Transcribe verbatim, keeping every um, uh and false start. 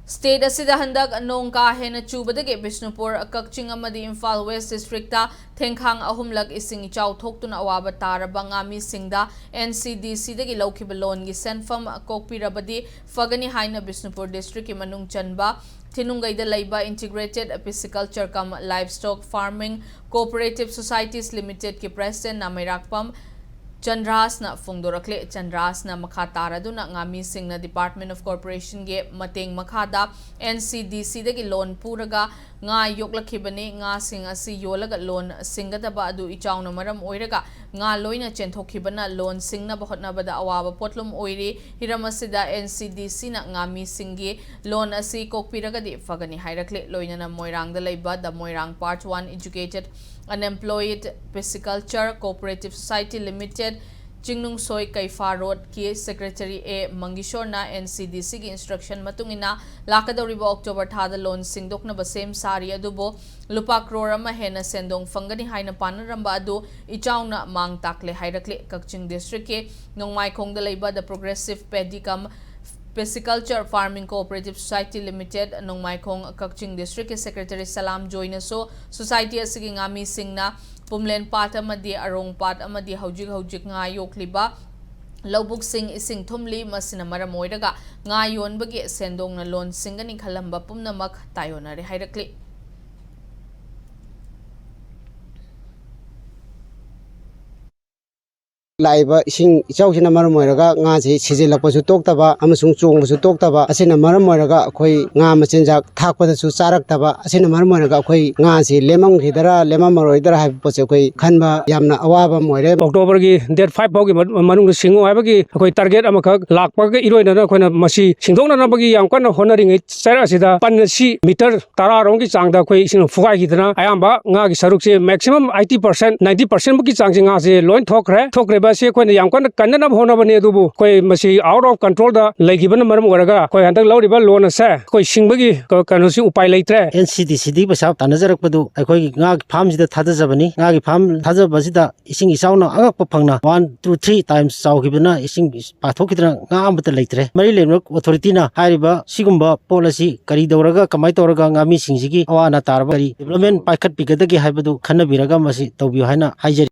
State ꯑꯁꯤꯗ ꯍꯟꯗꯛ ꯅꯣꯡ ꯀꯥ ꯍꯦꯟꯅ ꯆꯨꯕꯗꯒꯤ ꯕꯤꯁꯅꯨꯄꯨꯔ, ꯀꯛꯆꯤꯡ ꯑꯃꯗꯤ ꯏꯝꯐꯥꯜ West districtꯇ ꯊꯦꯡꯈꯥꯡ ꯑꯍꯨꯝꯂꯛ ꯏꯁꯤꯡ ꯏꯆꯥꯎ ꯊꯣꯛꯇꯨꯅ ꯑꯋꯥꯕ ꯇꯥꯔꯕ ꯉꯥꯃꯤꯁꯤꯡꯗ NCDCꯗꯒꯤ ꯂꯧꯈꯤꯕ loanꯒꯤ ꯁꯦꯟꯐꯝ ꯀꯣꯛꯄꯤꯔꯕꯗꯤ ꯐꯒꯅꯤ ꯍꯥꯏꯅ ꯕꯤꯁꯅꯨꯄꯨꯔ districtꯀꯤ ꯃꯅꯨꯡ ꯆꯟꯕ ꯊꯤꯅꯨꯡꯒꯩꯗ ꯂꯩꯕ Integrated Pisciculture cum Livestock Farming Cooperative Societies Limitedꯀꯤ president ꯅꯥꯃꯩꯔꯥꯛꯄꯝ ꯆꯟꯗ꯭ꯔꯥꯁꯅ ꯐꯣꯡꯗꯣꯔꯛꯂꯦ꯫ ꯆꯟꯗ꯭ꯔꯥꯁꯅ ꯃꯈꯥ ꯇꯥꯔꯗꯨꯅ ꯉꯥꯃꯤꯁꯤꯡꯅ Department of Corporationꯒꯤ ꯃꯇꯦꯡ ꯃꯈꯥꯗ NCDCꯗꯒꯤ loan ꯄꯨꯔꯒ ꯉꯥ ꯌꯣꯛꯂꯛꯈꯤꯕꯅꯤ꯫ ꯉꯥꯁꯤꯡ ꯑꯁꯤ ꯌꯣꯜꯂꯒ loan ꯁꯤꯡꯒꯗꯕ ꯑꯗꯨ ꯏꯆꯥꯎꯅ ꯃꯔꯝ ꯑꯣꯏꯔꯒ ꯉꯥ ꯂꯣꯏꯅ ꯆꯦꯟꯊꯣꯛꯈꯤꯕꯅ loan ꯁꯤꯡꯅꯕ ꯍꯣꯠꯅꯕꯗ ꯑꯋꯥꯕ ꯄꯣꯠꯂꯨꯝ ꯑꯣꯏꯔꯤ꯫ ꯍꯤꯔꯝ ꯑꯁꯤꯗ NCDCꯅ ꯉꯥꯃꯤꯁꯤꯡꯒꯤ loan ꯑꯁꯤ ꯀꯣꯛꯄꯤꯔꯒꯗꯤ ꯐꯒꯅꯤ ꯍꯥꯏꯔꯛꯂꯦ꯫ ꯂꯣꯏꯅꯅ ꯃꯣꯏꯔꯥꯡꯗ ꯂꯩꯕ The Moirang Part One Educated Unemployed Pisciculture Cooperative Society Limited, ꯆꯤꯡꯅꯨꯡꯁꯣꯏ ꯀꯩꯐꯥ ꯔꯣꯗꯀꯤ secretary A ꯃꯪꯒꯤꯁꯣꯔꯅ NCDCꯒꯤ instruction ꯃꯇꯨꯡ ꯏꯟꯅ ꯂꯥꯛꯀꯗꯧꯔꯤꯕ October ꯊꯥꯗ loan ꯁꯤꯡꯗꯣꯛꯅꯕ ꯁꯦꯝ ꯁꯥꯔꯤ, ꯑꯗꯨꯕꯨ ꯂꯨꯄꯥ ꯀ꯭ꯔꯣꯔ ꯑꯃ ꯍꯦꯟꯅ ꯁꯦꯟꯗꯣꯡ ꯐꯪꯒꯅꯤ ꯍꯥꯏꯅ ꯄꯥꯅꯔꯝꯕ ꯑꯗꯨ ꯏꯆꯥꯎꯅ ꯃꯥꯡ ꯇꯥꯛꯂꯦ ꯍꯥꯏꯔꯛꯂꯤ꯫ ꯀꯛꯆꯤꯡ districtꯀꯤ ꯅꯣꯡꯃꯥꯏꯈꯣꯡꯗ ꯂꯩꯕ The Progressive Paddy cum Pisciculture Farming Cooperative Society Limited, ꯅꯣꯡꯃꯥꯏꯈꯣꯡ, Kakching districtꯀꯤ secretary Salam ꯖꯣꯏꯅꯁꯨ society ꯑꯁꯤꯒꯤ ꯉꯥꯃꯤꯁꯤꯡꯅ ꯄꯨꯝꯂꯦꯟ ꯄꯥꯠ ꯑꯃꯗꯤ ꯑꯔꯣꯡ ꯄꯥꯠ ꯑꯃꯗꯤ ꯍꯧꯖꯤꯛ ꯍꯧꯖꯤꯛ ꯉꯥ ꯌꯣꯛꯂꯤꯕ ꯂꯧꯕꯨꯛꯁꯤꯡ ꯏꯁꯤꯡ ꯊꯨꯝꯂꯤ, ꯃꯁꯤꯅ ꯃꯔꯝ ꯑꯣꯏꯔꯒ ꯉꯥ ꯌꯣꯟꯕꯒꯤ ꯁꯦꯟꯗꯣꯡꯅ loan ꯁꯤꯡꯒꯅꯤ ꯈꯜꯂꯝꯕ ꯄꯨꯝꯅꯃꯛ ꯇꯥꯏꯑꯣꯟꯅꯔꯦ ꯍꯥꯏꯔꯛꯂꯤ꯫ ꯂꯥꯛꯏꯕ ꯏꯁꯤꯡ ꯏꯆꯥꯎꯁꯤꯅ ꯃꯔꯝ ꯑꯣꯏꯔꯒ ꯉꯥꯁꯤ ꯁꯤꯖꯤꯜꯂꯛꯄꯁꯨ ꯇꯣꯛꯇꯕ ꯑꯃꯁꯨꯡ ꯆꯣꯡꯕꯁꯨ ꯇꯣꯛꯇꯕ ꯑꯁꯤꯅ ꯃꯔꯝ ꯑꯣꯏꯔꯒ ꯑꯩꯈꯣꯏ ꯉꯥ ꯃꯆꯤꯟꯖꯥꯛ ꯊꯥꯛꯄꯗꯁꯨ ꯆꯥꯔꯛꯇꯕ ꯑꯁꯤꯅ ꯃꯔꯝ ꯑꯣꯏꯔꯒ ꯑꯩꯈꯣꯏ ꯉꯥꯁꯤ ꯂꯦꯝꯃꯝꯈꯤꯗꯔꯥ ꯂꯦꯝꯃꯝꯃꯔꯣꯏꯗꯔꯥ ꯍꯥꯏꯕ ꯄꯣꯠꯁꯦ ꯑꯩꯈꯣꯏ ꯈꯟꯕ ꯌꯥꯝꯅ ꯑꯋꯥꯕ ꯑꯃ ꯑꯣꯏꯔꯦ꯫ Octoberꯒꯤ date five ꯐꯥꯎꯒꯤ ꯃꯅꯨꯡꯗ ꯁꯤꯡꯉꯨ ꯍꯥꯏꯕꯒꯤ ꯑꯩꯈꯣꯏ target ꯑꯃꯈꯛ ꯂꯥꯛꯄꯒ ꯏꯔꯣꯏꯅꯅ ꯑꯩꯈꯣꯏꯅ ꯃꯁꯤ ꯁꯤꯡꯗꯣꯛꯅꯅꯕꯒꯤ ꯌꯥꯝ ꯀꯟꯅ ꯍꯣꯠꯅꯔꯤꯉꯩ ꯆꯩꯔꯛ ꯑꯁꯤꯗ ꯄꯟ ꯑꯁꯤ meter ꯇꯔꯥ ꯔꯣꯝꯒꯤ ꯆꯥꯡꯗ ꯑꯩꯈꯣꯏ ꯏꯁꯤꯡꯅ ꯐꯨꯒꯥꯏꯈꯤꯗꯅ ꯑꯌꯥꯝꯕ ꯉꯥꯒꯤ ꯁꯔꯨꯛꯁꯦ maximum eighty percent ninety percent ꯃꯨꯛꯀꯤ ꯆꯥꯡꯁꯦ ꯉꯥꯁꯦ ꯂꯣꯏ ꯊꯣꯛꯈ꯭ꯔꯦ꯫ ꯊꯣꯛꯈ꯭ꯔꯤꯕ ꯁꯤ ꯑꯩꯈꯣꯏꯅ ꯌꯥꯝ ꯀꯟꯅ ꯀꯟꯅꯅꯕ ꯍꯣꯠꯅꯕꯅꯤ, ꯑꯗꯨꯕꯨ ꯑꯩꯈꯣꯏ ꯃꯁꯤ out of control ꯗ ꯂꯩꯈꯤꯕꯅ ꯃꯔꯝ ꯑꯣꯏꯔꯒ ꯑꯩꯈꯣꯏ ꯍꯟꯗꯛ ꯂꯧꯔꯤꯕ loan ꯑꯁꯦ ꯑꯩꯈꯣꯏ ꯁꯤꯡꯕꯒꯤ ꯀ-, ꯀꯩꯅꯣꯁꯤ ꯎꯄꯥꯏ ꯂꯩꯇ꯭ꯔꯦ꯫ ꯑꯦꯟ ꯁꯤ ꯗꯤ ꯁꯤꯗꯒꯤ ꯄꯩꯁꯥ ꯇꯥꯟꯅꯖꯔꯛꯄꯗꯨ ꯑꯩꯈꯣꯏꯒꯤ ꯉꯥꯒꯤ farm ꯁꯤꯗ ꯊꯥꯗꯖꯕꯅꯤ꯫ ꯉꯥꯒꯤ farm ꯊꯥꯗꯕꯁꯤꯗ ꯏꯁꯤꯡ ꯏꯆꯥꯎꯅ ꯑꯉꯛꯄ ꯐꯪꯅ one to three times ꯆꯥꯎꯈꯤꯕꯅ ꯏꯁꯤꯡ ꯄꯥꯊꯣꯛꯈꯤꯗꯅ ꯉꯥ ꯑꯃꯠꯇ ꯂꯩꯇ꯭ꯔꯦ꯫ ꯃꯔꯤ ꯂꯩꯅꯕ authority ꯅ ꯍꯥꯏꯔꯤꯕ ꯁꯤꯒꯨꯝꯕ ꯄꯣꯠ ꯑꯁꯤ ꯀꯔꯤ ꯇꯧꯔꯒ, ꯀꯃꯥꯏꯅ ꯇꯧꯔꯒ ꯉꯥꯃꯤꯁꯤꯡꯁꯤꯒꯤ ꯑꯋꯥ ꯑꯅꯥ ꯇꯥꯔꯕ ꯀꯔꯤ development ꯄꯥꯏꯈꯠꯄꯤꯒꯗꯒꯦ ꯍꯥꯏꯕꯗꯨ ꯈꯟꯅꯕꯤꯔꯒ ꯃꯁꯤ ꯇꯧꯕꯤꯌꯨ ꯍꯥꯏꯅ ꯍꯥꯏꯖꯔꯤ꯫